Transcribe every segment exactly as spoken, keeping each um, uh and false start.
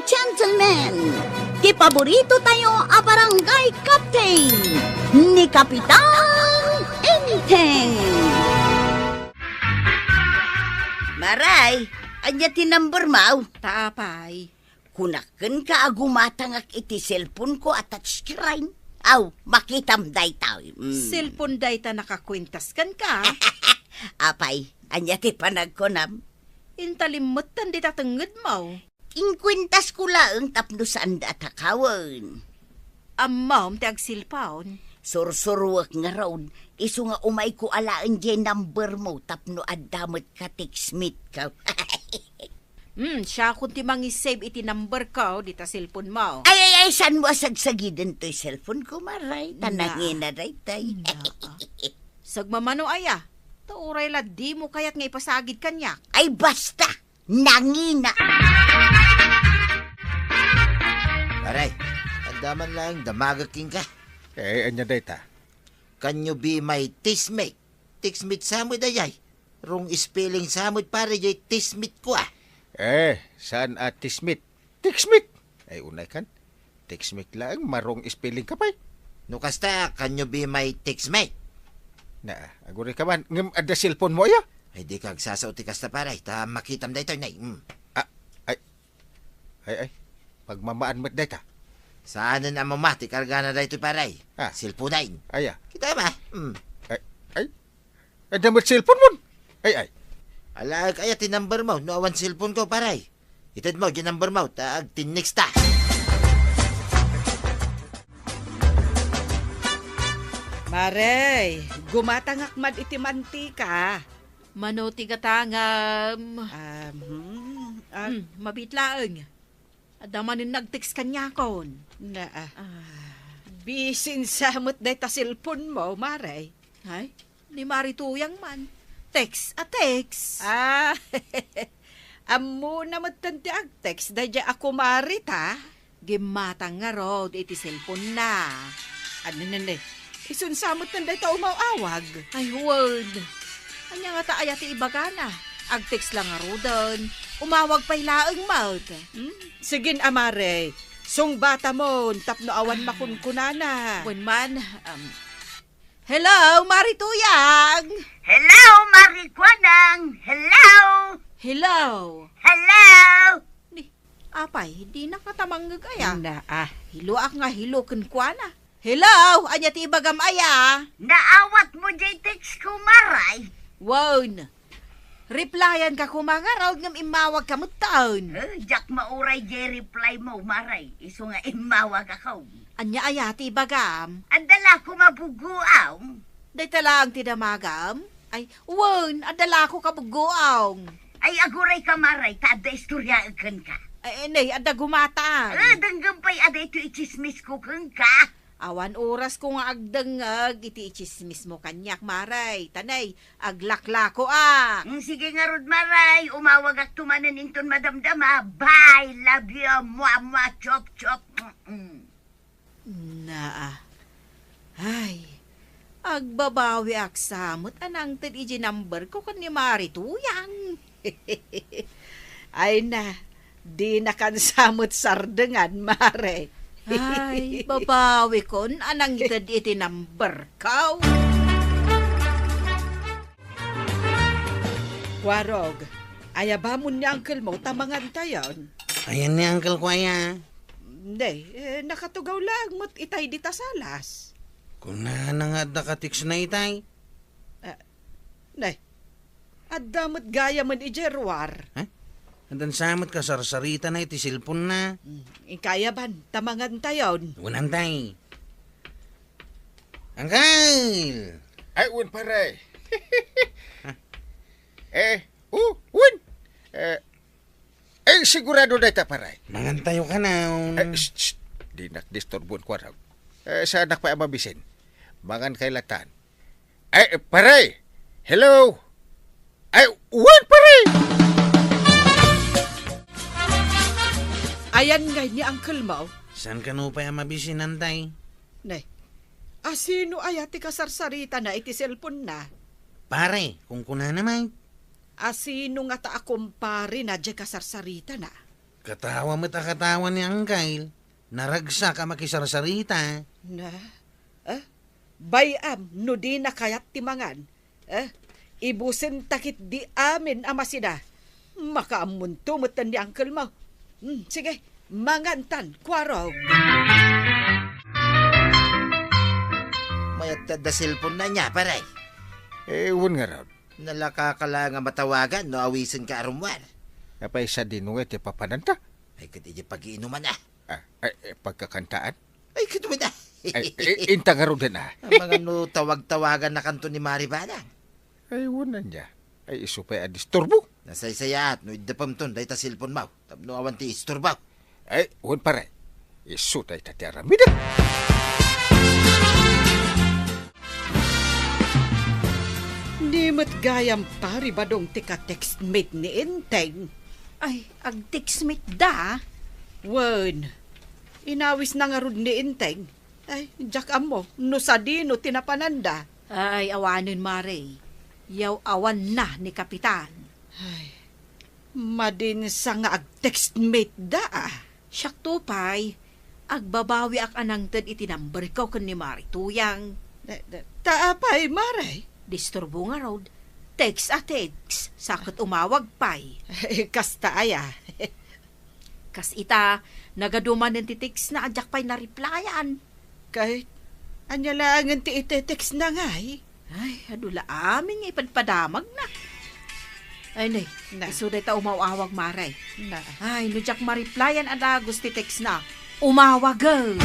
Gentlemen, ti paborito tayo a barangay captain, ni Kapitan Enteng. Maray, ania ti number mo? Ta apay? Kunak kenka a gumatangak iti cellphone ko a touchscreen. Aw, makitam daytoy. Mm. Cellphone dayta nakakuentas kenka? Apay, ania ti panagkunam? Intalimmetten dita tengngedmo. Inkuentas ko laeng tapno saan da a takawen. Ammom ti agsilpon? Sursuruek ngarud, isu nga umayko alaen diay number mo tapno adda met ka text mate ko. Hmm, siakon ti mangisave iti number ko dita cellphone mo. Ay, ay, ay, saan mo a sagsagiden toy cellphone ko, Maray? Ta nangina daytay. Sagmamano aya? Ta uray la dimo kayat nga ipasagid kaniak. Ay, basta! Nangina! Pare, adda man laeng damagek kenka. Eh, ania dayta? Can you be my text mate? Text mate sa met dayay. Wrong spelling sa met, pare, jay text mate ko, ah. Eh, saan a text mate? Text mate! Ay, unay kan. Text mate laeng, ma-wrong spelling ka pay. No kasta, can you be my text mate? Na, aguray ka man. Ngem adda cellphone mo, aya? Ay, dika agsasao ti kasta, pare. Ta makitam daytoy, nay. Mm. Ah, ay. Ay, ay. Pagmamaan met dayta. Saanen a mama ti kargana daytoy, pare. Ah. Cellphone, ay. Aya. Kita ba? Mm. Ay, ay. Adda met cellphone mo. Ay, ay. Alaek aya ti number mo no awan cellphone ko, pare. Ited mo, di number mo, ta agtinnexta. Mare, gumatangak man iti mantika. Mano ti gatangam? Ah, hmm, ah. Hmm, mabiit laeng. Adda manen nag-text kaniakon. Na, ah. Ah. Bisin sa met dayta cellphone mo, Mare. Ay, ni Mari Tuyang man. Text a text. Ah, ammona metten ti ag-text daydiay a kumari ta. Gimmatang ngarud iti cellphone na. Ano, nene? Isun sa metten dayta umaw-awag. Ay, wen. Ania ngata aya ti ibagana? Ag-text la ngaruden. Umawag pay laeng met. Hmm? Sige, a Mare. Sungbatamon tapno awan makunkunana. Wen man, um, hello, Mari Tuyang! Hello, Mari Kuanang! Hello! Hello! Hello! Ni, apay, dinak ngata mangngeg aya? Na, ah. Hiloak nga hilo kenkuana. Hello! Ania ti ibagam aya? Naawat mo jay text ko, Maray? Wen. Replyan ka koma ngarud ngem immawag ka metten. Eh, diak mauray jay reply mo, Maray. Isu nga immawag ako. Ania aya ti ibagam? Adda la koma buggoam. Dayta laeng ti damagam? Ay, wen, adda la ko kabuggoam. Ay, aguray ka, Maray, ta adda istoryaek kenka. Ay, nay, adda gumatang. Eh, denggem pay a daytoy itsismis ko kenka. Awan oras ko nga agdengngeg iti itsismis mo kaniak, Maray. Ta nay, aglaklako, ah. Mm, sige ngarud, Maray. Umawagak to manen inton madamdama. Bye, love you, mua, mua, chop, chop. Mm-mm. Naa. Ay, agbabawiak sa met a nangted iti number ko ken ni Mari Tuyang. Ay na, dinakan sa met sardengan, Mare. Ay, babawikon a nangted iti number ko. Kuarog, ayabamon ni uncle mo ta mangantayon. Ayan ni uncle ko aya? Nay, eh, nakatugaw laeng met itay dita salas. Kunana nga adda ka-text na itay? Ah, nay, adda met gayamen idiay ruar. Ha? Addan sa met kasarsaritana iti cellphone na. Hmm, inka ayaban, ta mangantayon. Wen, antay. Uncle! Ay, wen, pare. Ha? Eh, oh, wen. Eh, eh, sigurado dayta, pare. Mangantayo ka na. Eh, shh, shh. Dinak disturbuan, Kuarog. Eh, saanak pay a mabisin. Mangan kay latan. Ay, pare! Hello! Ay, wen, pare! Ayan ngay ni uncle mo? Saan kano pay a mabisin, antay? Ne, asino aya ti kasarsaritana iti cellphone na? Pare, kunkunana met. Asino ngata a kumpare na diay kasarsaritana? Katawa met a katawa ni Angkel. Naragsak a makisarsarita. Na? Eh? Bay-am no dina kayat ti mangan. Eh? Ibusenta ketdi amin a masina. Makaammonto met ni Angkel mo. Hmm, sige, mangantan, Kuarog. Mayat ta da cellphone na niya, pare. Eh, wen ngarud. Nalaka ka la nga matawagan no awisenka a rummuar. Apay sadino nga iti papananta? Ay, ket iti pagiinuman, ah. Ah, ay, eh, pagkakantaan? Ay, ket wen, ah. Ay, eh, inta ngaruden, ah. Amangan no tawag-tawagan na kanto ni Mari Badang. Ay, wen ania. Ay, isu pay a disturbo. Nasaysayaat no iddepemton dayta cellphone mo. Tapno awan ti isturbo. Ay, wen pare. Isu dayta ti aramidek. Ni met gayam pare Badong ti ka-textmate ni Enteng. Ay, ag-textmate da? Wen, inawisna ngarud ni Enteng. Ay, diak ammo no sadino ti napananda. Ay, awanen, Mare. Yaw-awanna ni Kapitan. Ay, madinsa nga ag-textmate da, ah. Siakto pay, agbabawiak a nangted iti numberko ken ni Mare Tuyang. Da-, da-, ta apay, Mare? Disturbo ngarud. Text a text, sa ket umawag pay. Kasta aya. Kas ita, nagadu manen ti textna a diak pay na-replyan. Ket, ania laengen ti ite-textna ngay? Ay, adu la amin nga ipadpadamagna. Ay, ne, Na. Isu dayta umaw-awag, Mare. Na. Ay, no diak ma-replyan a dagus ti textna, umawag, eh.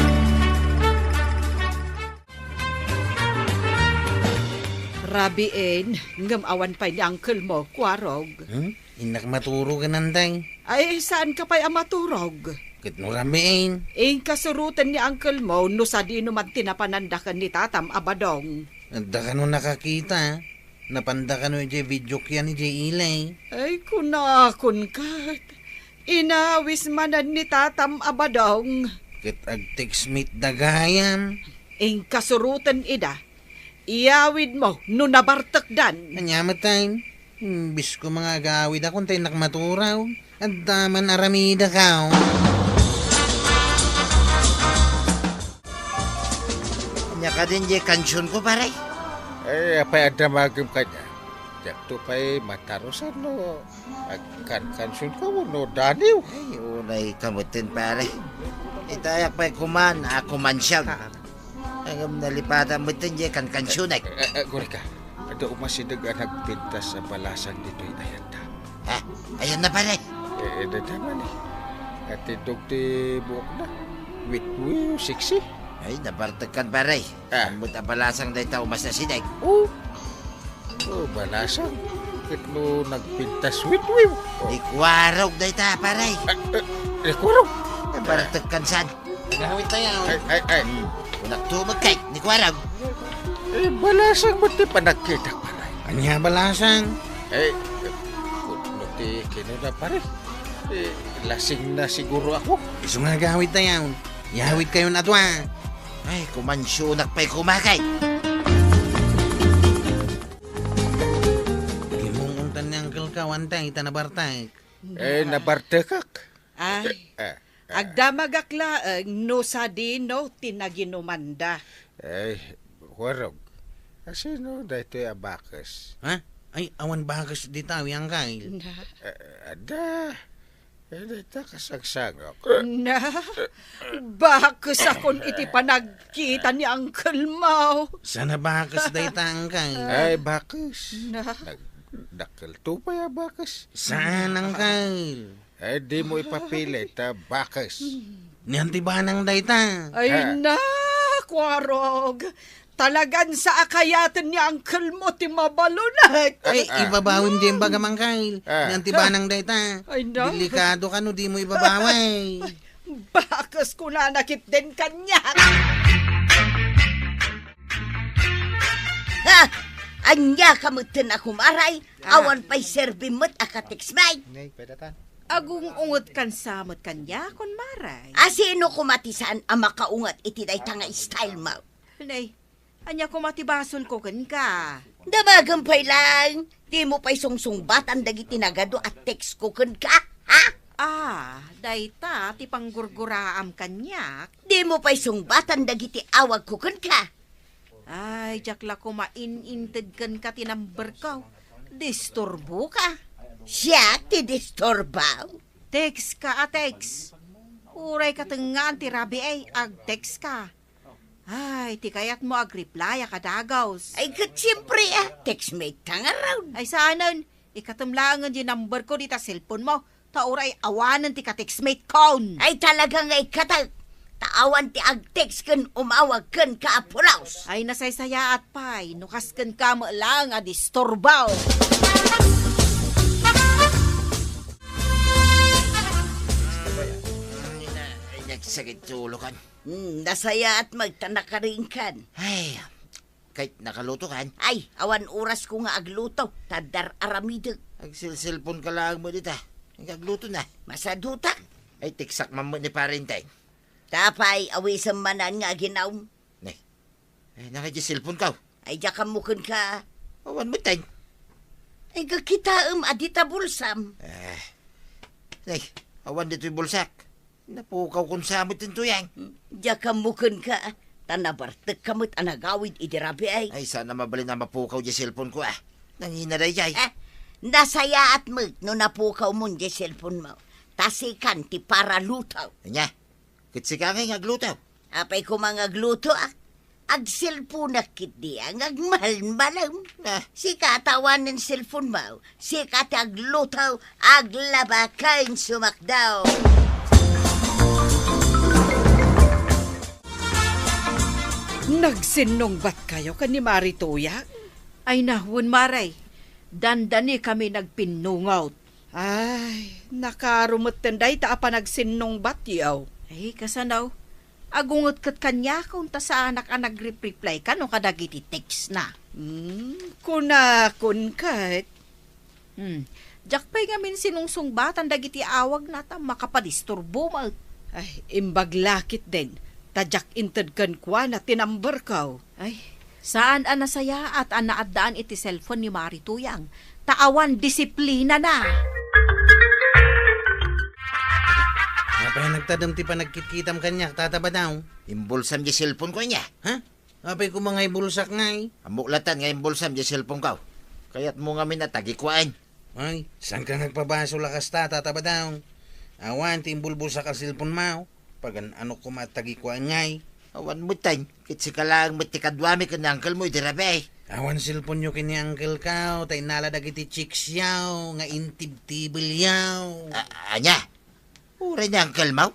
Rabiin, ngem awan pay ni uncle mo, Kuarog. Hmm? Innak maturog, Nantay. Ay, saanka pay a maturog? Ket no rabiin. Inkasuroten ni uncle mo no sadino man ti napananda ken ni tatam a Badong. Adda kano nakakita? Napanda kano idiay video kiyan idiay ilay? Ay, kunakon ket. Inawis manen ni tatam a Badong. Ket ag-textmate da gayam. Inkasuroten ida. Iyawidmo no nabartekdan. Ania met, tay? Imbis ko nga agawid a kunta innak maturog. Adda man aramidek, aw. Ania kadin diay kansionko, pare? Eh, apay adda magem kaniak? Diakto pay matarusan no agkankansionka wenno daniw. Ay, unay ka metten, pare. Itayak pay kuman a kumansion. Ngem nalipatan metten diay kankansionek. Eh, eh, Gorika, adda umasideg a nagpintas a balasang ditoy ayanda. Ha? Ayanna, pare? Eh, eh, dayta man, eh. Natindog ti buokna. Witwiw, sexy. Ay, nabartekkan, pare. Ah. Ammot a balasang dayta umas a sideg. Oh. Oh, balasang. Ket no nagpintas witwiw. Oh. Ni Kuarog dayta, pare. Ah, eh, ni Kuarog? Nabartekkan san? Agawid tayo. Ay, ay, ay. Hmm. Kunak tumagkay, ni Kuarog. Eh, balasang met ti panagkitak, pare. Ania balasang? Eh, no ti kinuna, pare. Eh, lasing na siguro ako. Isu nga agawid tayo. Iyawid kayon a dua. Ay, kumansionak pay kumakay. Gimong untan ni Uncle Kawan tayo, ita nabartek. Eh, nabartekak. Ay, eh, eh. Agdamagak laeng no sadino ti naginumanda. Ay, Warog, asino daytoy a bakes? Ha? Ay, awan bakes dita, Uncle. Na? Eh, adda. Eh, dayta kasangsangok. Na? Bakes akon iti panagkita ni Uncle Mau. Sana bakes dayta, Uncle. Ay, bakes. Na? Nagdakkel to pay a bakes. Saan, Uncle? Ay, dimo ipapili ta bakes. Ni Auntie Banang dayta. Ay, ha? Na, Kuarog. Talagan sa akayaten ni Uncle Mau ti mabalon. Ay, ah, ibabawim diay imbagam, Uncle. Ah. Ni Auntie Banang dayta. Ay, na. Delikado kano dimo ibabawi. Bakes kunana ketdin kaniak. Ha? Ania ka metten a kumaray? Ah. Awan pay serbim met a ka-text, bay. Nay, pwede tan. Agung-ungetkan sa met kaniakon, Maray. Asino koma ti saan a makaunget iti dayta nga style mo? Nay, ania koma ti basolko kenka? Damagem pay laeng, dimo pay sungsungbatan dagiti nagadu a text ko kenka, ha? Ah, Dayta ti panggurguraam kaniak. Dimo pay sungbatan dagiti awagko kenka. Ay, diak la koma in-inted kenka ti numberko. Disturboka. Siak ti disturbo? Text ka a text. Uray katengngaan ti rabii, ag-text ka. Ay, ti kayatmo agreply a kadagus. Ay, ket siempre, a, textmate ka ngarud. Ay, saanen. Ikatem laengen diay numberko dita cellphonemo. Ta uray awanen ti ka-textmate kon. Ay, talaga nga ikkatek. Ta awan ti ag-text ken umawag kenka a pulos. Ay, nasaysayaat pay no kas kenka met laeng a disturbo. Ay, nagsakit ti ulo kan. Hmm, nasayaat met ta nakariingkan. Ay, ket nakaluto kan? Ay, awan orasko nga agluto, ta dar-aramidek. Agselselpon ka laeng met dita. Agluto na. Masaduta. Ay, text-ak man met ni Pare Enteng. Ta apay, awisem manen nga aginaw. Ne. Eh, nangay diay selpon ko? Ay, diak ammo kenka. Awan met ten. Ay, kitaem a dita bulsam. Eh, ne, awan ditoy bulsak. Napukawkon sa met ti tuyang. Diak ammo kenka, ta nabartekka met a nagawid idi rabii. Ay, saan a mabalin a mapukaw diay selpon ko, a. Nangina daydiay. Ah, nasayaat met no napukawmon diay selponmo. Ta sikan ti paraluto. Ania? Ket sika ngay nga agluto? Apay koma nga agluto, a? Agselponak ketdi a nga agmalmalem. Ah. Sika a tawanen selponmo, sika ti agluto, aglaba ken sumakdaw. Nagsinnungbatkayo ken ni Mari Tuyang? Ay, na, wen, Mari. Dandani kami nagpinnungot. Ay, nakaaro metten dayta a panagsinnungbatyo. Ay, kasano? Agunget ket kaniakon ta saanak a nagrepreply kano kadagiti text na. Hmm, kunakon ket. Hmm, diak pay ngamin sinungsungbatan dagiti awagna ta makapadisturbo met. Ay, imbag la ketdin, ta diak inted kenkuana ti numberko. Ay, saan a nasayaat a naaddaan iti cellphone ni Mari Tuyang, ta awan disiplinana. Apay nagtadem ti panagkitkitam kaniak, Tata Badaw? Imbulsam diay cellphone ko ania? Ha? Apay koma nga ibulsak ngay? Ammok latta nga imbulsam diay cellphone ko. Kayatmo ngamin a tagikuan? Ay, saan ka nga agpabasol a kasta, Tata Badaw? Awan ti imbulbulsak a cellphone mo. Pagan-ano koma a tagikuan ngay? Awan metten, ket sika laeng met ti kaduami ken ni uncle mo idi rabii. Awan cellphone yo ken ni uncle ko, ta innala dagiti chicks yo nga intibtibel yo. A-, ania? Uray ni uncle mo?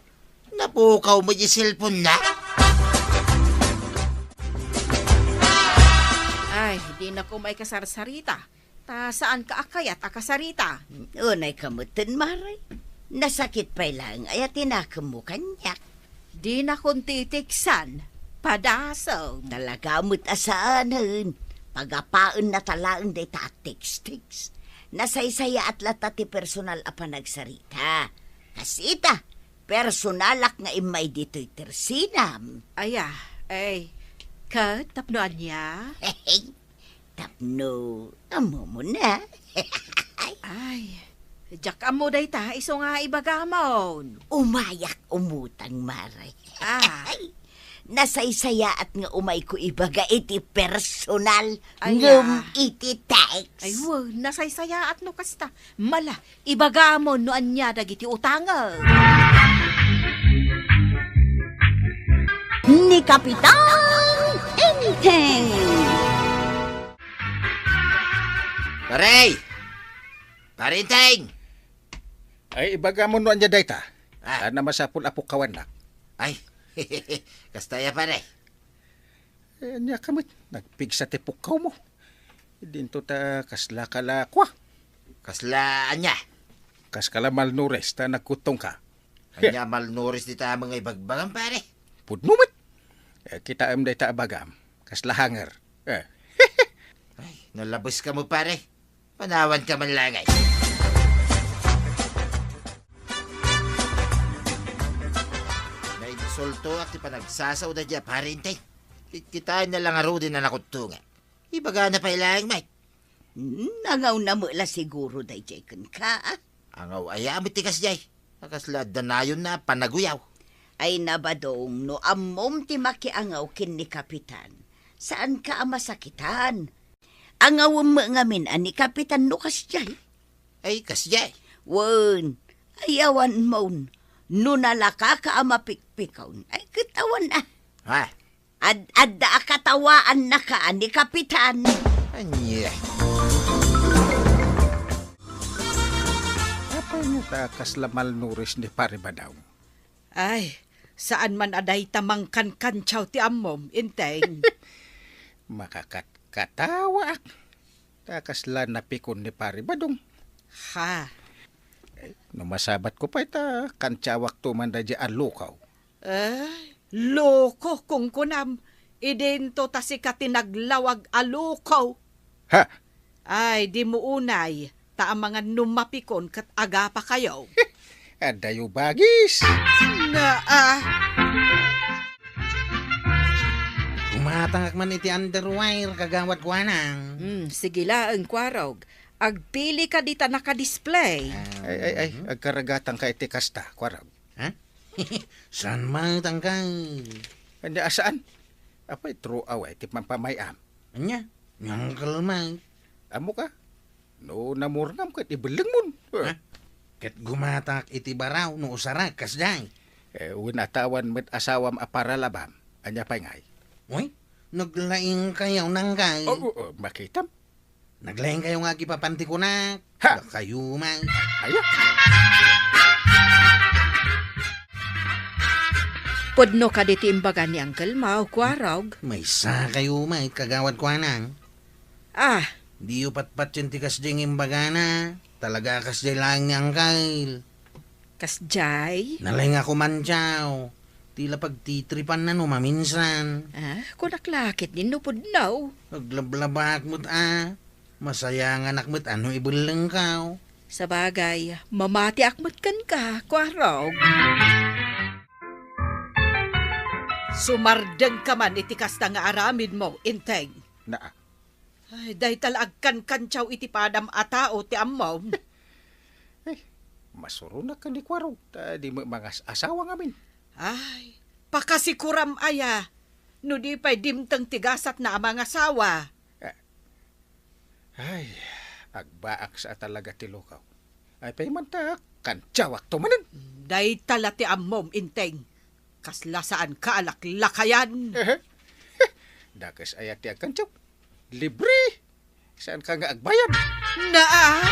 Napukaw met diay cellphone na? Ay, dina koma ikasarsarita. Ta saanka a kayat a kasarita? Unay ka metten, Mari. Nasakit pay laeng aya ti nakemmo kaniak. Dinakon titiksan, padasem. Talaga met a saanen. Pagapaenna ta laeng dayta a text-text. Nasaysayaat latta ti personal a panagsarita. Kas ita, personalak nga immay ditoy tersinam. Aya, ay, ket tapno ania? Tapno ammomon na. Ay, diak ammo dayta, isu nga ibagamon. Umayak umutang, Mari. Ah. Nasaysayaat nga umayko ibaga iti personal, aya, ngem iti text. Ay, wen, nasaysayaat no kasta. Mala, ibagamon no ania dagiti utangem. Ni Kapitan Enteng. Pare! Pare Enteng! Ay, ibagamon no ania dayta. Ah. Sana masapul a pukawannak. Ay, kasta aya, pare. Eh, ania ka met, nagpigsa ti pukkawmo. Dinto ta kasla ka la kua. Kasla ania? Kas ka la malnourished ta nagkuttongka. Ania malnourished dita amin nga ibagbagam, pare? Pudno met. Eh, kitaem dayta a bagam. Kasla hanger. Eh. Ay, nalabeska met, pare. Panawanka man laeng. Nainsultoak ti panagsasaoda daydiay a Pare Enteng. Kitkitaenna la ngaruden a nakuttongan. Ibagana pay laeng met. Hmm, angawna met la siguro daydiay kenka, a? Angaw aya met ti kasdiay? Kasla danayonna a panaguyaw. Ay na, Badong, no ammom ti makiangaw ken ni Kapitan, saanka a masakitan. Angawem met ngamin a ni Kapitan no kasdiay. Ay, kasdiay. Wen, ay awan mon. No nalakaka a mapikpikaw, ay ket awan a. Ha? Ad-adda a katawaannaka a ni Kapitan. Ania? Apay nga ta kasla malnourished ni Pare Badong? Ay, saan man a dayta mangkankantiaw ti ammom, Enteng. Makakatkatawaak. Ta kasla napikon ni Pare Badong. Ha? Eh, no masabatko pay ta kantiawakto man daydiay a lukaw. Eh, loko, kunkunam. Idinto ta sika ti naglawag a loko. Ha? Ay, dimo unay, ta amangan no mapikon ket agapakayo. Adayo bagis. Naa. Gumatangak man iti underwear, kagawad Kuanang. Hmm, sige laeng, Kuarog. Agpili ka dita naka-display. Ay, ay, ay, agkaragatangka iti kasta, Kuarog. Ha? Saan man, Angkel? Ania a saan? Apay, throw away ti pampamay-am. Ania? Ni Angkel man. Ammoka? No namurngam ket ibellengmon. Ha? Ket gumatangak iti baraw no usarak kasdiay. Eh, wen a ta awan met asawam a paralabam. Ania pay ngay? Uy, naglaingkayo, Angkel. Oh, oh, oh, makitam. Naglaingkayo nga agipapan ti kunak. Ha? Dakayo man. Aya. Pudno kadi ti imbaga ni Uncle Mau, Kuarog. Maysakayo met, kagawad Kuanang. Ah. Diyo patpatien ti kasdiay nga imbagana. Talaga kasdiay laeng ni Angkel. Kasdiay? Nalaing a kumantiaw. Ti la pagtitripanna no maminsan. Ah, kunak la ket din no pudno. Aglablabak met a. Masayanganak met a no ibellengkaw. Sabagay, mamatiak met kenka, Kuarog. Sumardengka man iti kasta nga aramidmo, Enteng. Naa. Ay, dayta la agkankantiaw iti padam a tao ti ammom. Eh, masuronak ken ni Kuarog, ta di met mangas-asawa ngamin. Ay, pakasikuram aya, no di pay dimteng ti gasatna a mangasawa. Ah, ay, agbaak sa a talaga ti lukaw. Ay, pay man ta, kantiawakto manen. Dayta la ti ammom, Enteng. Kasla saanka a laklakayan. Dakes aya ti agkantiaw. Libre! Saanka nga agbayad? Naa!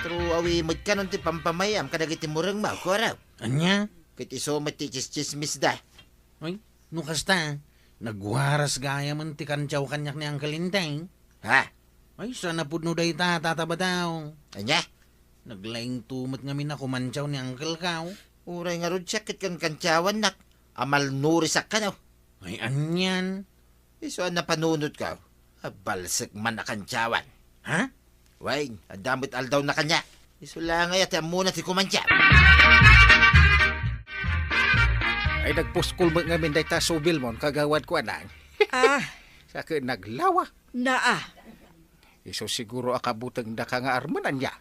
Throw away met kanon ti pampamay-am kadagiti murengmo, Kuarog. Ania? Ket isu met ti tsistsismisda. Ay, no kasta, nagwaras gayamen ti kantiaw kaniak ni Uncle Enteng. Ha? Ay, saan a pudno dayta, Tata Badong. Ania? Naglaingto met ngamin a kumantiaw ni Uncle Kao. Uray ngarud siak ket kankantiawannak a malnourished kano. Ay, anian? Isu a napanunotko. Abalsek man a kantiawan. Ha? Wen, adda met aldawna kaniak. Isu la ngay a ti ammona ti kumantiaw. Ay, nagpuskol met ngamin dayta subilmon, kagawad Kuanang. Ah. Sa ket naglawa. Naa. Isu siguro a kabutengdaka nga armen, ania?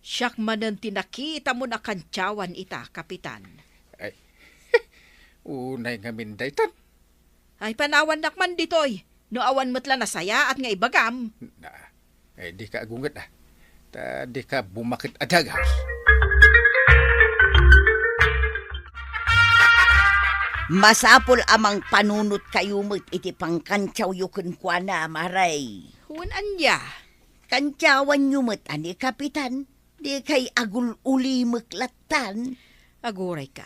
Siak manen ti nakitamon a kantiawan ita, Kapitan. Ay, unay ngamin daytan. Ay, panawannak man ditoy, no awan met la nasayaat nga ibagam. Na, ay, dika agunget, a. Ta dika bumaket a dagas. Masapul a mangpanunotkayo met iti pangkantiawyo kenkuana, Mare. Wen ania? Kantiawanyo met a ni Kapitan, dikay agul-ulimek lattan. Agurayka,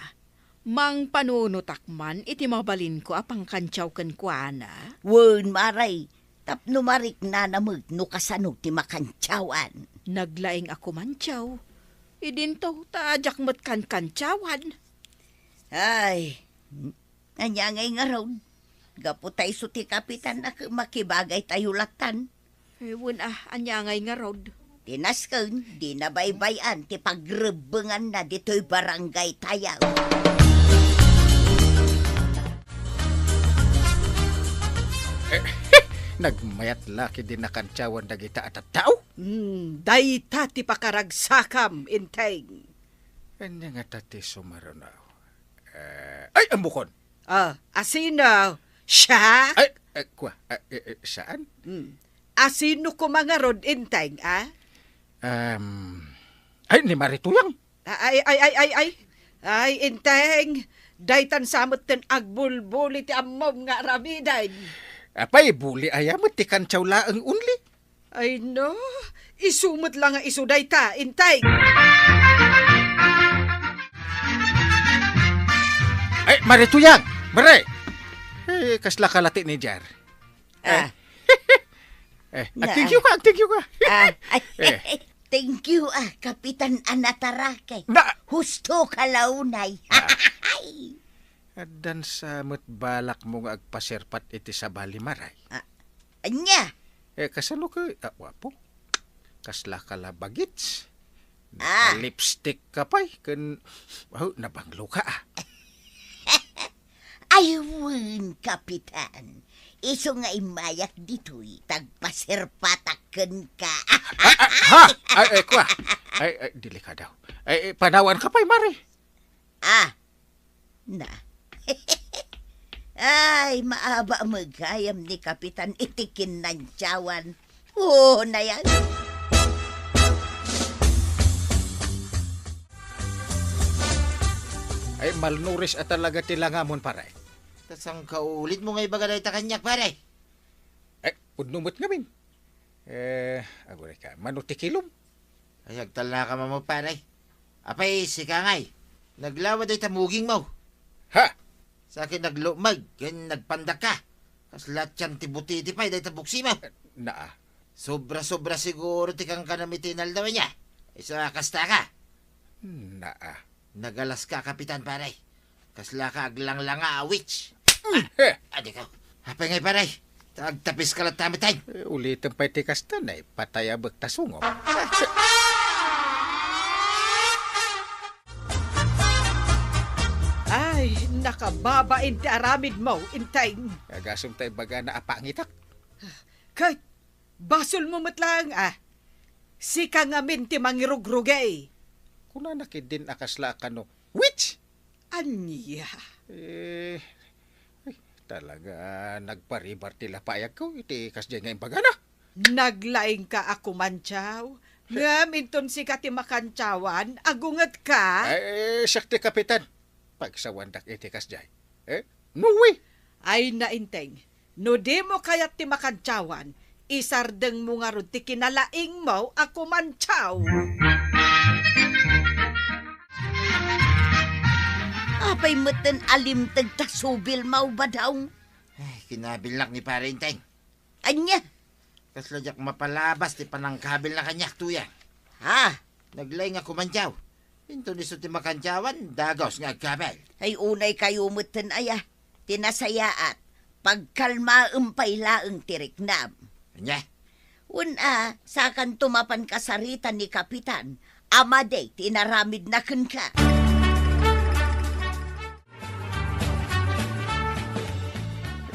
mangpanunotak man iti mabalinko a pangkantiaw kenkuana. Wen, Mare, tapno mariknana met no kasano ti makantiawan. Naglaing a kumantiaw. Idinto ta diak met kankantiawan. Ay, ania ngay ngarud? Gapu ta isu ti Kapitan a makibagaytayo lattan. Eh, wen a, ania ngay ngarud? Ti nasken, di nabaybay-an ti pagrebbenganna ditoy barangay tayo. Eh, Nagmayat la ketdi nakantiawan dagita a tattao? Hmm, dayta ti pakaragsakam, Enteng. Ania ngata ti sumaruno? Eh, ay, ammokon. Ah, asino? Siak? Ay, eh, kua, ah, eh, eh, saan? Hmm. Asino koma ngarud, Enteng, a? Um, ay, ni Marituyang. Ay, ay, ay, ay, ay. Ay, Enteng, daytan sa metten agbulbuli ti ammom nga aramiden. Apay, buli aya met ti kantiaw laeng only? Ay, no. Isu met la nga isu dayta, Enteng. Ay, Marituyang! Mare! Eh, kasla ka lati ni Jar. Ah. Eh, Na- agtingkyo ka, agtingkyo ka. Ah, ay, Eh. Thank you, ah, Kapitan Anatarake. Na- Husto ka launay. Ah. Addan sa met balakmo nga agpaserpat iti sabali, Maray? Ah, ania? Eh, kasano ka, ah, wapo? Kasla ka la bagits? Ah. Naka-lipstick ka pay, ken, oh, nabanglo ka, ah. Ay, wen, Kapitan. Isu nga immayak ditoy, tagpaserpatak kenka. Ah, ah, ha? Ay, ay, kua. Ay, ay, delikado. Ay, ay, panawan ka pay, Mare. Ah, na. Ay, maaba met gayam ni Kapitan iti kinantiawan. Oo, na yan. Ay, malnourished a talaga ti langamon, pare. Ta saan kaulitmo nga ibaga dayta kaniak, pare? Ay, pudno met ngamin. Eh, aguray ka, mano ti kilom? Ay, agtalnaka, mamo, pare. Apay, sika ngay, naglawa dayta mugingmo. Ha? Sa ket naglukmeg ken nagpandakka. Kasla tian ti butiti pay dayta buksimo. Naa. Sobra-sobra siguro ti kankanam iti inaldaw ania. Isu a kasta ka. Naa. Nagalaska, Kapitan, pare. Kasla ka aglanglanga a witch. Mm, eh. Adi ka. Apay ngay, pare? Ta agtapis ka latta met, ay. Eh, ulitem pay ti kasta, naipatay a bek ta sungom. Ay, nakababain ti aramidmo, Enteng. Agasem ta ibagana a pangitak. Ket basolmo met laeng, a. Sika ngamin ti mangirugrugey. Kunana ketdin a kasla a kano, witch! Ania? Eh, ay, talaga nagparibar ti lapayagko iti kasdiay nga imbagana. Naglaingka a kumantiaw, ngem inton sika ti makantiawan, agungetka? Ay, siak ti kapitan. Pagsawandak iti kasdiay. Eh, no way! Ay, na, Enteng, no dimo kayat ti makantiawan, isardengmo ngarud ti kinalaingmo a kumantiaw. Apay metten a limteg ta subilmo, Badong? Ay, kinabilnak ni Pare Enteng. Ania? Kasla diak mapalabas ti panangkabilna kaniak, Tuyang. Ha? Naglaing a kumantiaw. Inton isu ti makantiawan, dagus nga agkabil. Ay, unay kayo metten aya. Ti nasayaat, pagkalmaem pay laeng ti riknam. Ania? Wen a, sakanto mapan kasarita ni Kapitan a madi ti inaramidna kenka.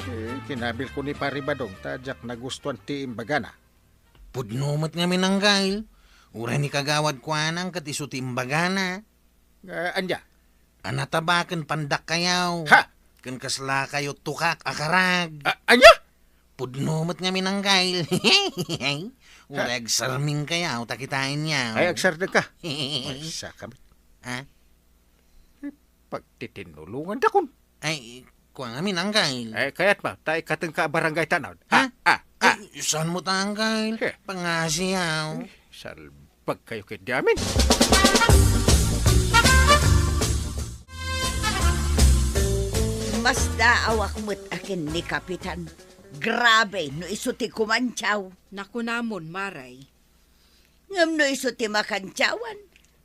Eh, kinabilko ni Pari Badong ta diak nagustuan ti imbagana. Pudno met ngamin, Anggail. Uray ni Kagawad Kuanang ket isu ti imbagana. Ah, ania? A nataba ken pandakkayo. Ha? Ken kaslakayo tukak a karag. Ah, ania? Pudno met ngamin, Anggail. Uray agsarmingkayo ta kitaenyo. Ay, agsardengka. Ay, sakam. Ha? Pagtitinulongan dakon. Ay, kua ngamin, Anggail. Ay, kayat mo, ta ikatengka a barangay tanod. Ha? Ha? Ha? Ha? Ay, saan mo ta, Anggail? Eh. Pangasiyaw. Eh, salbag kayo ketdi amin. Masdaawak met a ken ni Kapitan. Grabe no isu ti kumantiaw. Nakunamon, Maray. Ngem no isu ti makantiawan,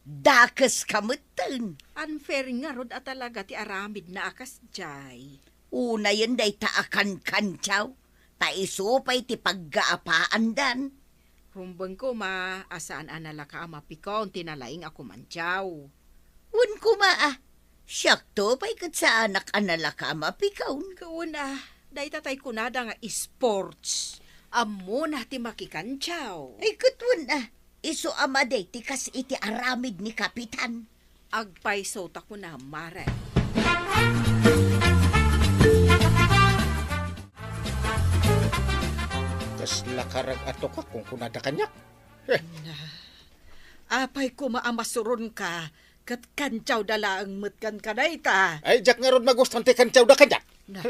dakeska metten. Unfair ngarud a talaga ti aramidna a kasdiay. Unayen dayta a kankantiaw, ta isu pay ti paggaapaandan. Rumbeng koma a saan a nalaka a mapikon ti nalaing a kumantiaw. Wen koma a, siakto pay ket saanak a nalaka a mapikon. Wen a, dayta tay kunada nga sports. Ammona ti makikantiaw. Ay, ket wen, a, isu a madi ti kas iti aramid ni Kapitan. Agpayso ta kunam, Mare. Kasla karag a tukak, kunkunada kaniak. Eh. Na, apay koma a masuronka, ket kantiawda laeng met kenka dayta? Ay, diak ngarud magustuan ti kantiawda kaniak. Na,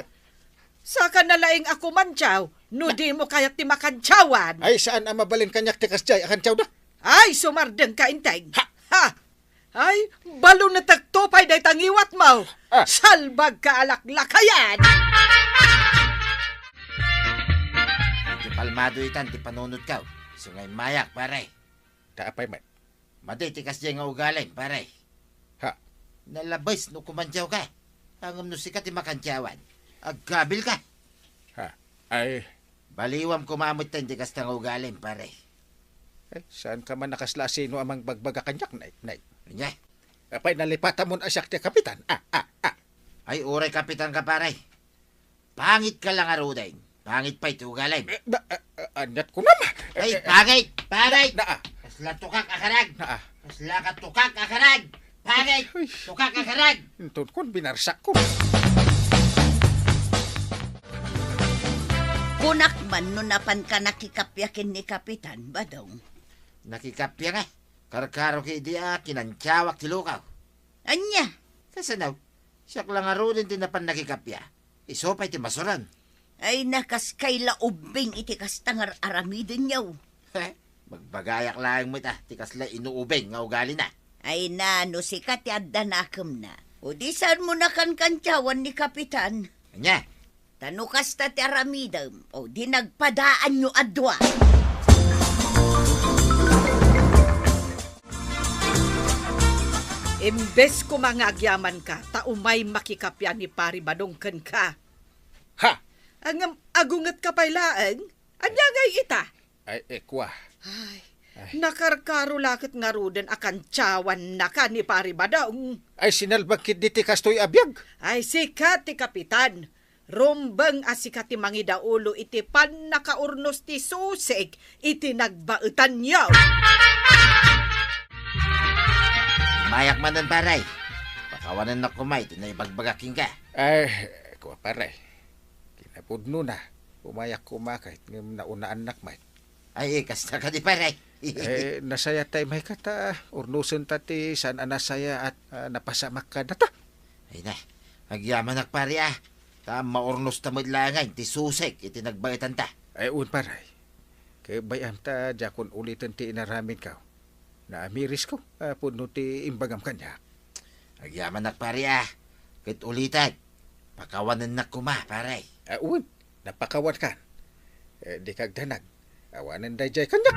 saka na laeng a kumantiaw, no dimo kayat ti makantiawan. Ay, saan a mabalin kaniak ti kasdiay a kantiawda? Ay, sumardengka, Enteng. Ha? Ha? Ay, balunetekto pay dayta ngiwatmo. Ah. Salbagka a laklakayan! Ti palmado itan ti panunotko. Isu nga immayak, pare. Ta apay met? Madi ti kasdiay nga ugalim, pare. Ha? Nalabes no kumantiawka. Ngem no sika ti makantiawan, agkabilka. Ha? Ay. Baliwam koma met ti kasta nga ugalim, pare. Eh, saanka man a kasla a sino a mangbagbaga kaniak, Nay, Nay? Ania? Apay, nalipatamon a siak ti kapitan? Ah, ah, ah. Ay, uray kapitanka, pare. Pangitka la ngaruden. Pangit pay ti ugalim. Eh, ba, ah, ah, aniat kunam? Ay, eh, eh, pangit! Pangit! Naa. Kasla tukak a karag! Naa. Kasla ka tukak a karag! Pangit! Uy. Tukak a karag! Inton kun, binarsakko. Kunak man no napanka nakikappia ken ni Kapitan, Badong. Nakikappia nga. Karkaroki idi a kinantiawak ti lukaw. Ania? Kasano? Siak la ngaruden ti napan nakikappia. Isu pay ti masuron. Ay, nakaskay la ubbing iti kasta nga ar-aramidenyo. He, magbagayak laeng met a ti kasla inuubing nga ugalina. Ay na, no sika ti adda nakemna, o di saanmo nakankantiawan ni Kapitan? Ania? Ta no kasta ti aramidem, o di nagpadaanyo a dua. Imbes koma nga agyamanka, ta umay makikappia ni Pari Badong kenka. Ha? Ngem agungetka pay laeng? Ania ngay ita? Ay, eh, kua. Ay, Ay. Nakarkaro la ket ngaruden a kantiawannaka ni Pari Badong. Ay, sinalbag ketdi ti kastoy a biag. Ay, sika ti kapitan. Rumbeng a sika ti mangidaulo iti pannakaurnos ti susig iti nagbaetanyo. Immayak manen, pare. Pakawanennak koma iti naibagbagak kenka. Ay, kua, pare. Kinapudnona, umayak koma ket ngem naunaannak met. Ay, kasta kadi, pare. Eh, nasayaat ta immay ket ta urnosenta ti saan a nasayaat a napasamak kadata. Ay na, agyamanak, pare, a. Ta maurnosta met laengen ti susig iti nagbaetanta. Ay, wen, pare. Ket bay-am ta diakon uliten ti inaramidko. Naamirisko a pudno ti imbagam kaniak. Agyamanak, pare, a. Ket ulitek, pakawanennak koma, pare. Ah, wen, napakawankan. Eh, dika agdanag. Awanen daydiay kaniak.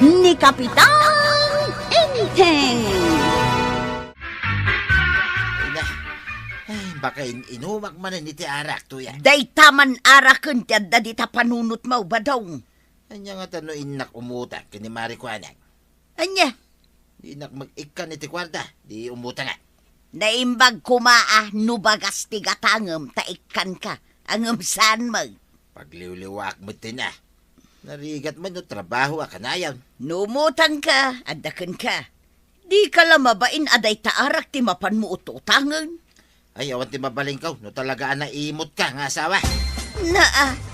Ni Kapitan Enteng. Ay na. Ay, baka in-inumak manen iti arak, tuya. Dayta man araken ti adda dita panunotmo, Badong. Ania ngata no innak umutang ken ni Mari Kuanang? Ania? Dinak mag-ikkan iti kuarta, di umutangak. Naimbag koma a no bagas ti gatangem ta ikkanka, ngem saan met. Pagliwliwaak metten a. Narigat met no trabaho a kanayon. No umutangka, adda kenka. Dika la mabain a dayta arak ti mapanmo ututangen. Ay, awan ti mabalinko no talaga a naimotka nga asawa. Naa.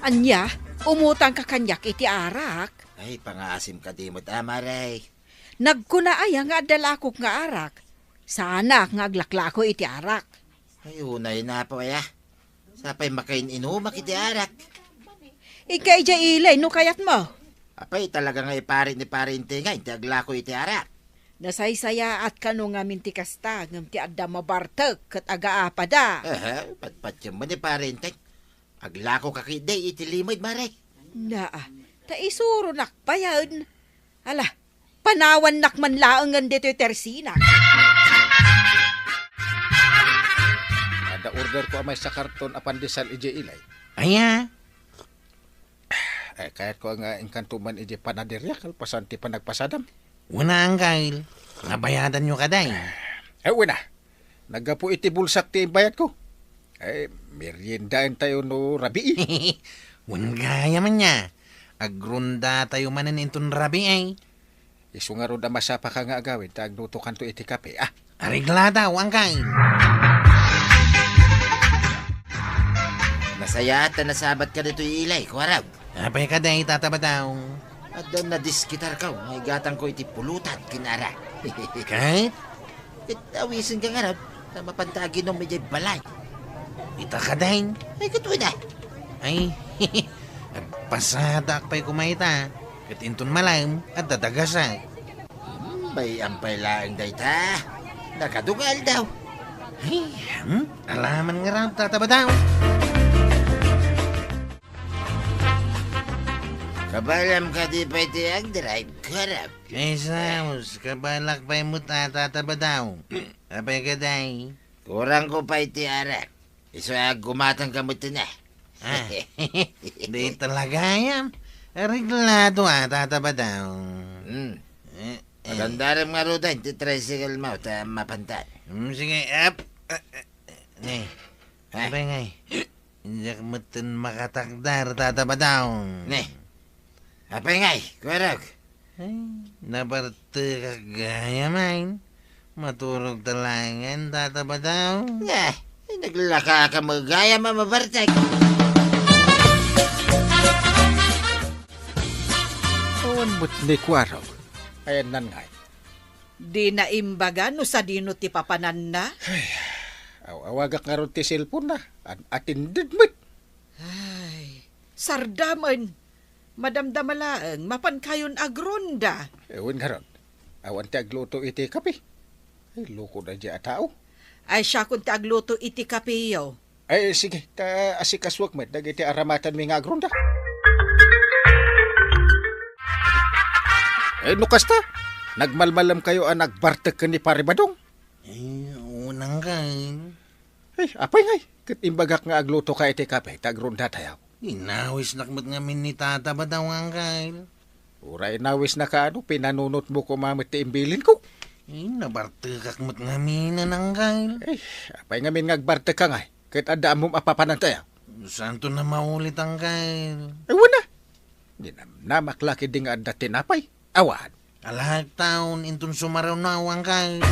Ania, umutangka kaniak iti arak? Ay, pangaasim kadi met, a, Mare. Nagkuna aya nga adda lakok nga arak? Saanak nga aglaklako iti arak. Ay, unay na, pay, a. Sapay makain-inumak iti arak. Ika idiay ili no kayatmo. Apay, talaga nga ipari ni Pare Enteng ti aglako iti arak. Nasaysayaat kano ngamin ti kasta, ngem ti adda mabartek ket agaapada. Aha, patpatiem man ni Pare Enteng. Aglako ka ketdi iti limed, Mare. Naa, ta isuronak payen. Ala, panawannak man laengen ditoy tersinak. Adda orderko a maysa karton a pandesal idiay ili. Aya? Eh, kayatko nga inkanto man idiay panaderia kalpasan ti panagpasadam. Wen a, Anggail, nabayadanyo kadi? Eh, wen a. Naggapu iti bulsak ti imbayadko. Ay, meriendaentayo no rabii. Wen gayam ania. Agrondatayo manen inton rabii. Isu ngarud a masapaka nga agawid ta aglutokanto iti kape, a? Areglada, Angkay. Nasayaat ta nasabatka ditoy ilay, Kuarog. Apay kadi, Tata Badaw? Adda nadiskitarko nga igatangko iti pulutan ken arak. Ket awisenka ngarud, ta mapanta aginom idiay balay. Ita kadi? Ay, ket wen a. Ay, agpasadak pay koma ita. Ket inton malem, adda dagasak. Hmm, bay-am pay laeng dayta. Nakadungal daw. Ay, hmm? Alaman ngarud, Tata Badaw. Kabaelam kadi pay ti agdrive, Kuarog? Ay, sus, kabaelak pay met a, Tata Badaw. Apay kadi? Kurangko pay ti arak. Isu a aggumatangka met ita. Ah, di talaga gayam. Areglado a, Tata Badaw. Hmm. Eh, eh. Pagandarem ngaruden ti tricycle mo ta mapantan. Hmm, sige, ap. Ah, ah, ah, ne. Ha? Apay ngay? Diak metten makatakder, Tata Badaw. Ne. Apay ngay, Kuarog? Ay, nabartekak gayam. Maturogta laengen, Tata Badaw. Ne, ay, naglakaka met gayam a mabartek. Awan met ni Kuarog. Ayanna ngay. Dina imbaga no sadino ti papananna? Ay, aw-awagak ngarud ti cellphone-na. An-, attended met. Ay, sardamen. Madamdama laeng, mapankayon agronda. Eh, wen ngarud. Awan ti agluto iti kape. Ay, loko daydiay a tao. Ay, siakon ti agluto iti kapeyo. Ay, sige, ta asikasuek met dagiti aramatenmi nga agronda. Eh, no kasta, nagmalmalemkayo a nagbartek ken ni Pare Badong? Eh, unang kay. Eh, apay ngay, ket imbagak nga aglutoka iti kape, ta agrondatayo. Inawisnak met ngamin ni Tata Badong, Angkel. Uray inawisnaka no, pinanunotmo koma met ti imbilinko. Eh, nabartekak met ngamin, Angkel. Eh, apay ngamin nga agbartekka ngay? Ket adda ammom a papanantayo? Saanto a maulit, Angkel. Eh, wen a. Ninamnamak la ketdi nga adda tinapay. Awan. Alaek taon inton sumaruno, Angkel.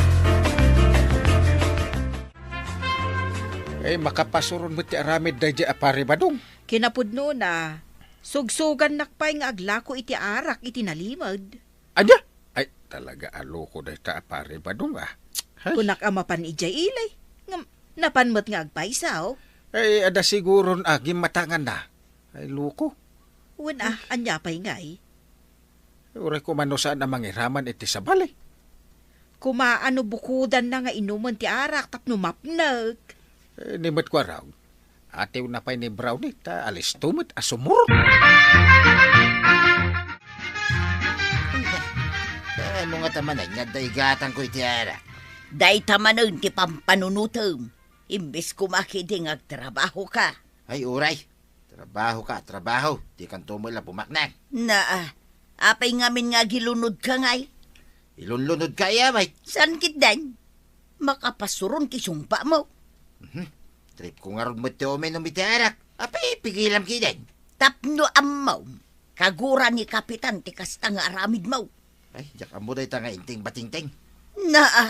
Eh, makapasuron met ti aramid daydiay a Pare Badong. Kinapudnona, sugsugannak pay nga aglako iti arak iti nalimed. Ania? Ay, talaga a loko dayta a Pare Badong, a. Ay. Kunak a mapan idiay ilay. Ngem, napan met nga agpayso. Ay, adda siguron a gimmatanganna. Ay, loko. Wen a, ania pay ngay? Uray koma no saan a mangiraman iti sabali. Koma a no bukodanna nga inumen ti arak tapno mapnek. Eh, ni met Kuarog. Atiwna pay ni Brownie, ta alisto met a sumurot. Ano nga ta manen nga adda igatangko iti arak? Dayta manen ti pampanunotem. Imbes koma ketdi nga agtrabahoka. Ay, uray. Trabahoka, trabaho. Dikanto met la pumaknang. Naa, apay ngamin nga agilunodka ngay? Ilunlunodka, aya met. Saan ketdin? Makapasuron ti sungpatmo. Mhm. Tripko ngarud met ti uminom iti arak. Apay, pigilam ketdin. Tapno ammom, kagura ni Kapitan ti kasta nga aramidmo. Ay, diak ammo dayta nga inting batingting. Naa.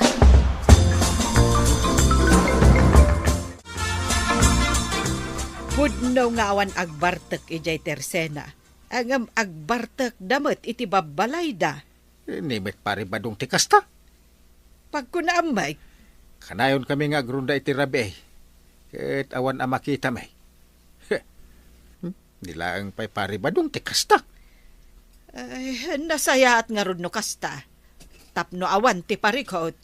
Pudno nga awan agbartek idiay tersena. Ngem agbartekda met iti babbalayda. Ni met Pare Badong ti kasta. Pagkunaam met. Kanayonkami nga agronda iti rabii. Ket awan a makitami. Hmm? Ni laeng pay Pare Badong ti kasta. Ay, nasayaat ngarud no kasta. Tapno awan ti parikut.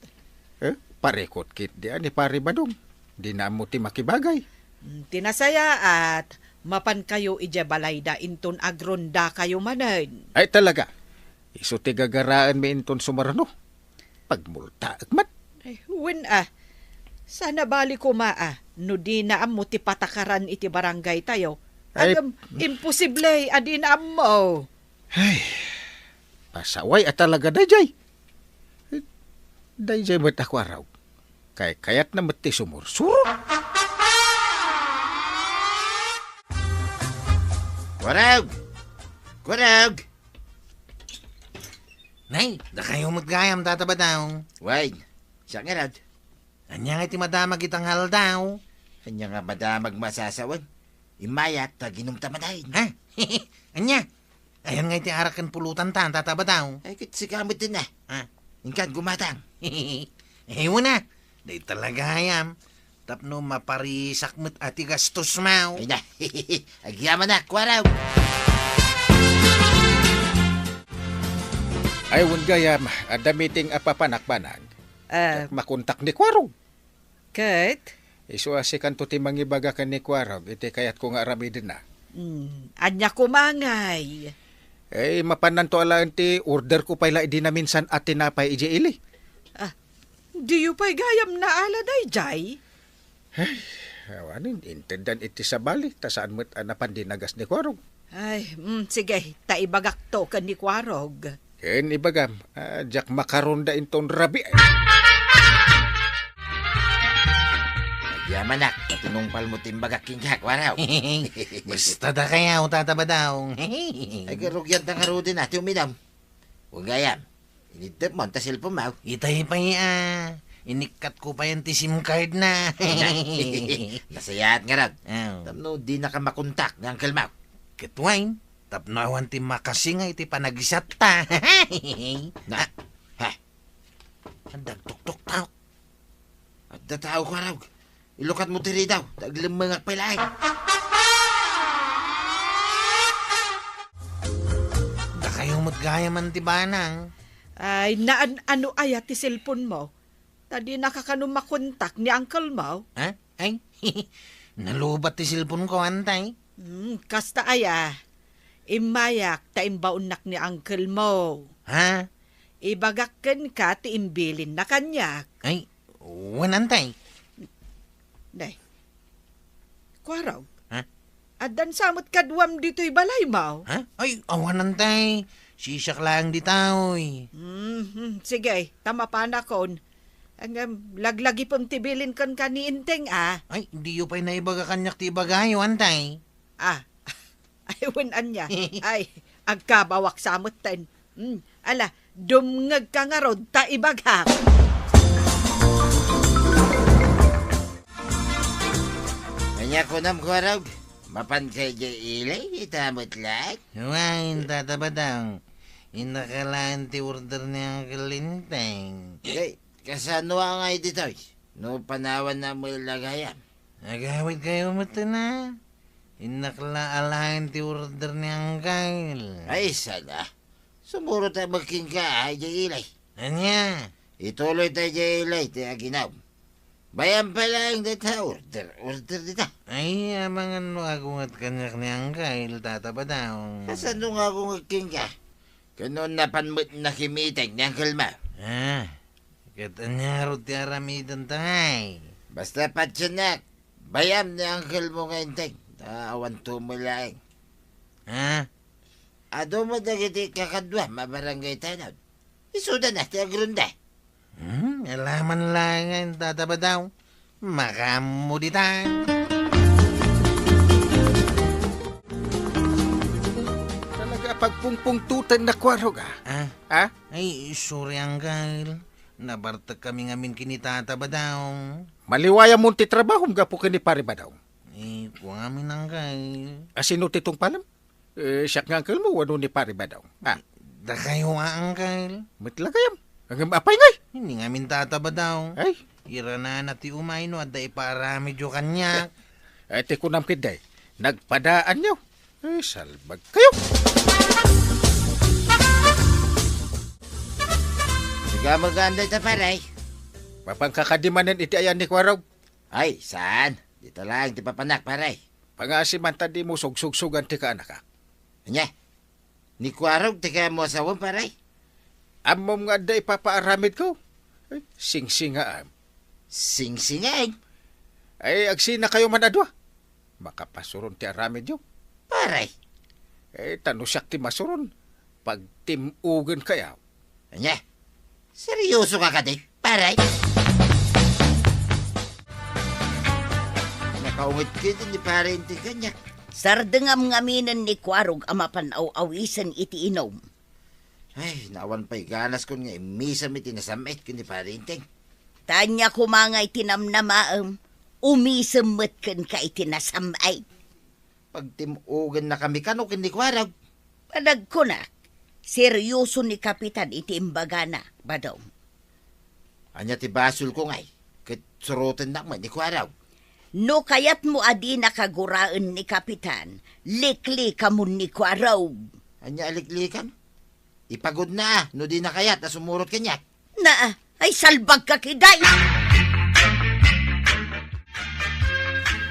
Eh, parikut ketdi a ni Pare Badong. Dina ammo ti makibagay. Mm, ti nasayaat, mapankayo idiay balayda inton agrondakayo manen. Ay, talaga. Isu ti gagaraenmi inton sumaruno. Pagmultaek met. Ay, wen a. Saan a bali koma a, no dina ammo ti patakaran iti barangaytayo. Ay, ngem, imposible a dina ammo. Ay, pasaway a talaga daydiay. Daydiay met a Kuarog. Kaykayatna met ti sumursuro. Kuarog! Kuarog! Nay, dakayo met gayam, Tata Badaw. Wen, siak ngarud. Ania nga iti madamag ita nga aldaw? Ania nga madamag masasawen? Immayak ta aginumta manen. Ha? Ania? Ayan nga iti arak ken pulotanta, Tata Badaw. Ay, ket sika met dina. Ah. Inkan gumatang. Ay, wala. Dayta la gayam. Tapno maparisak met a ti gastos maw. Ay na. Agyamanak, Kuarog. Ay, wen gayam, adda meeting a papanak, Banag. Ah. Diak makontak ni Kuarog. Ket? Isu a sikanto ti mangibaga ken ni Kuarog iti kayatko nga aramidenna. Hmm, ania koma ngay? Eh, mapannanto alaen ti orderko pay la idi naminsan a tinapay idiay ili. Ah, diyo pay gayam naala daydiay? Ay, awanen, inteddan iti sabali, ta saan met a napan dinagas ni Kuarog. Ay, mm, sige, ta ibagakto ken ni Kuarog. Ken ibagam, ah, diak makaronda inton rabii. Agyamanak, tinungpalmo ti imbagak kenka, Kuarog. Basta dakayo, Tata Badaw. Ay, karugian ta ngaruden a ti uminum. Wen gayam, iniddepmo ta cellphone mo. Itay pay a, inikkatko payen ti SIM card na. Nasayaat ngarud. Oh. Tapno dinaka makontak ni uncle mo. Ket wen, tapno awan ti makasinga iti panagisatta. Na. Ah. Ha? Adda agtuktuktok. Adda tao, Kuarog. Ilukatmo ti ridaw, ta aglemmengak pay laeng. Dakayo met gayam ti banag. Ay, naan-ano aya ti cellphone mo? Ta dinaka kano makontak ni uncle mo? Ha? Ay, nalubat ti cellphone ko, Antay. Hmm, kasta aya. Immayak ta imbaonnak ni uncle mo. Ha? Ibagak kenka ti imbilinna kaniak. Ay, wen, Antay. Nay. Kuarog. Ha? Addan sa met kaduam ditoy balay mo? Ha? Ay, awan, Antay. Sisiak laeng ditoy. Hmm, hmm, sige, ta mapanakon. Ngem, laglagipem ti bilin kenka ni Enteng, a. Ay, diyo pay naibaga kaniak ti ibagayo, Antay. Ah, ay, wen ania. Ay, agkabawak sa metten. Hmm, ala, dumngegka ngarud ta ibagak. Ania kunam, Kuarog? Mapanka idiay ili, ita met laeng? Wen, Tata Badaw. Innaka laeng ti order ni Uncle Enteng. Ay, kasano ngay ditoy? No panawanna met la gayam. Agawidkayo metten a. Innak la alaen ti order ni Uncle. Ay, saan a. Sumurot met kenka, a, idiay ili. Ania? Ituloyta idiay ili ti aginum. Bay-am pay laeng dayta order, order dita. Ay, amangan no agunget kaniak ni Uncle, Tata Badaw. Kasano nga agunget kenka? Ken no napan met nakimiteng ni Uncle mo? Ah, ket ania ngarud ti aramidenta ngay? Basta patiennak, bay-am ni uncle mo nga Enteng, ta awan tumeng laeng. Ha? Adu met dagiti kakaduam a barangay tanod. Isuda na ti agronda. Hmm, alaman laeng nga intatabadaw. Makaammo dita. Talaga a pagpungpungtoten na kuarog, ah. Ah? Ha? Ay, sorry, Uncle. Nabartek kami ngamin ken ni Tata Badaw. Maliwayam mon ti trabahom gapu ken ni Pare Badaw. Eh, kua ngamin, Uncle. A, sino ti tungpalem? Eh, siak nga uncle mo, wenno ni Pare Badaw? Ah. Dakayo a, Uncle. Met la gayam. Ngem apay ngay? Ni ngamin Tata Badaw. Ay. Iranana ti umay no adda ipaaramidyo kaniak. Eh, ti kunam ketdi, nagpadaanyo. Eh, salbag kayo. Siga, magaan dayta, pare. Mapanka kadi manen iti ayan ni Kuarog? Ay, saan? Dita laeng ti papanak, pare. Pangaasim man ta dimo sugsugsugan ti kaanakak. Ania? Ni Kuarog ti kayatmo a sawen, pare? Ammom nga adda ipapaaramidko. Ay, singsingaem. Singsingaem? Ay, agsinakayo man a dua. Makapasuron ti aramidyo. Pare. Eh, ta no siak ti masuron, pagtim-ogenkayo. Ania? Seryosoka kadi, pare? Aw, nget ket ni Pare Enteng kaniak. Sardengam ngaminen ni Kuarog a mapan aw-awisen iti inum. Ay, naawan pay ganaskon nga immisem iti nasam-it ken ni Pare Enteng. Ta ania koma nga iti namnamaem, umisem met kenka iti nasam-it. Pagtim-ogennakami kano ken ni Kuarog. Panagkunak, serioso ni Kapitan iti imbagana, Badong. Ania ti basolko ngay? Ket surotennak met ni Kuarog. No kayatmo a dinaka guraen ni Kapitan, liklikamon ni Kuarog. Ania a liklikam? Ipagudna a no dina kayat a sumurot kaniak. Naa, ay salbagka, kiday!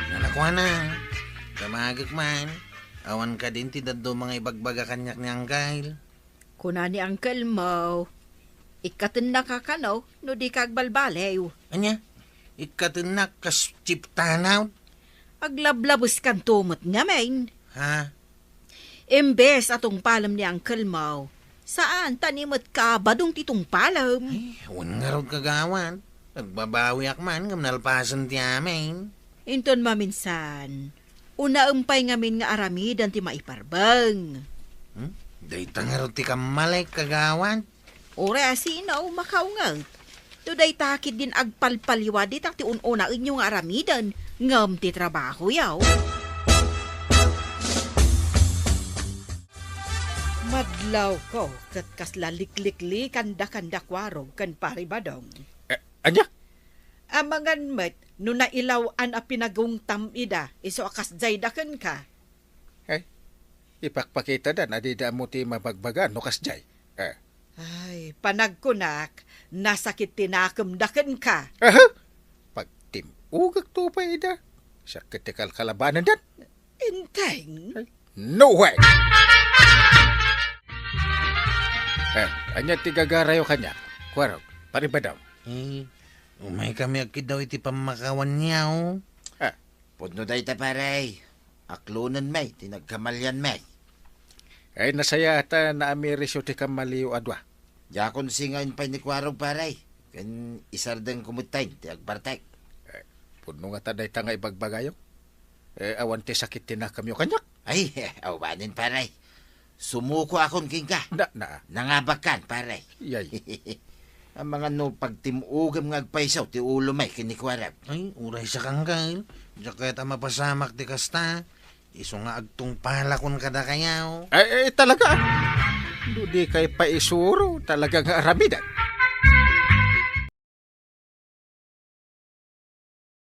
Nanakuana, damagek man, awan kadin ti dadduma nga ibagbaga kaniak ni Angkel. Kuna ni Angkel mo, ikkatennaka kano no dika agbalbaliw. Ania? Ikkatennak kas chiptanaw? Aglablabeskanto met ngamin. Ha? Imbes a tungpalem ni Uncle Mau, saan ta ni met ka Badong ti tungpalem. Ay, wen ngarud, kagawad. Nagbabawiak man ngem nalpasen ti amin. Inton maminsan, unaem pay ngamin nga aramiden ti maiparbeng. Hmm? Dayta ngarud ti kammalek, kagawad. Uray a sino, makaunget. No dayta ketdin agpalpaliwaditak ti un-unaenyo nga aramiden, ngem ti trabahoyo. Madlawko ket kasla likliklikandakan da Kuarog ken Pari Badong. Eh, ania? Amangan met no nailaw-an a pinagungtam ida, isu a kasdiayda kenka. Eh, ipakpakitadana dida ammo ti mabagbaga no kasdiay. Eh. Ay, panagkunak, nasakit ti nakemda kenka. Aha? Pagtim-ogekto pay ida. Siak ket ti kalkalabanendan. Enteng? Ay, no way! Eh, ania ti gagarayo kaniak? Kuarog, Pari Badong. Eh, umaykami agkiddaw iti pammakawanyo. Ah. Pudno dayta, pare. Aklonen met ti nagkamalian met. Ay, nasayaat a naamirisyo ti kammaliyo a dua. Diakon singaen pay ni Kuarog, pare. Ken isardengko metten ti agbartek. Eh, pudno ngata dayta nga ibagbagayo? Eh, awan ti sakit ti nakemyo kaniak? Ay, awanen, pare. Sumukoakon kenka. Na, na. Nangabakkan, pare. Yay. Amangan no pagtim-ogem nga agpayso ti ulom met ken ni Kuarog. Ay, uray siak, Uncle. Diak kayat a mapasamak ti kasta. Isu nga agtungpalakon kadakayo. Ay, ay, talaga. No dikay paisuro, talaga nga aramiden.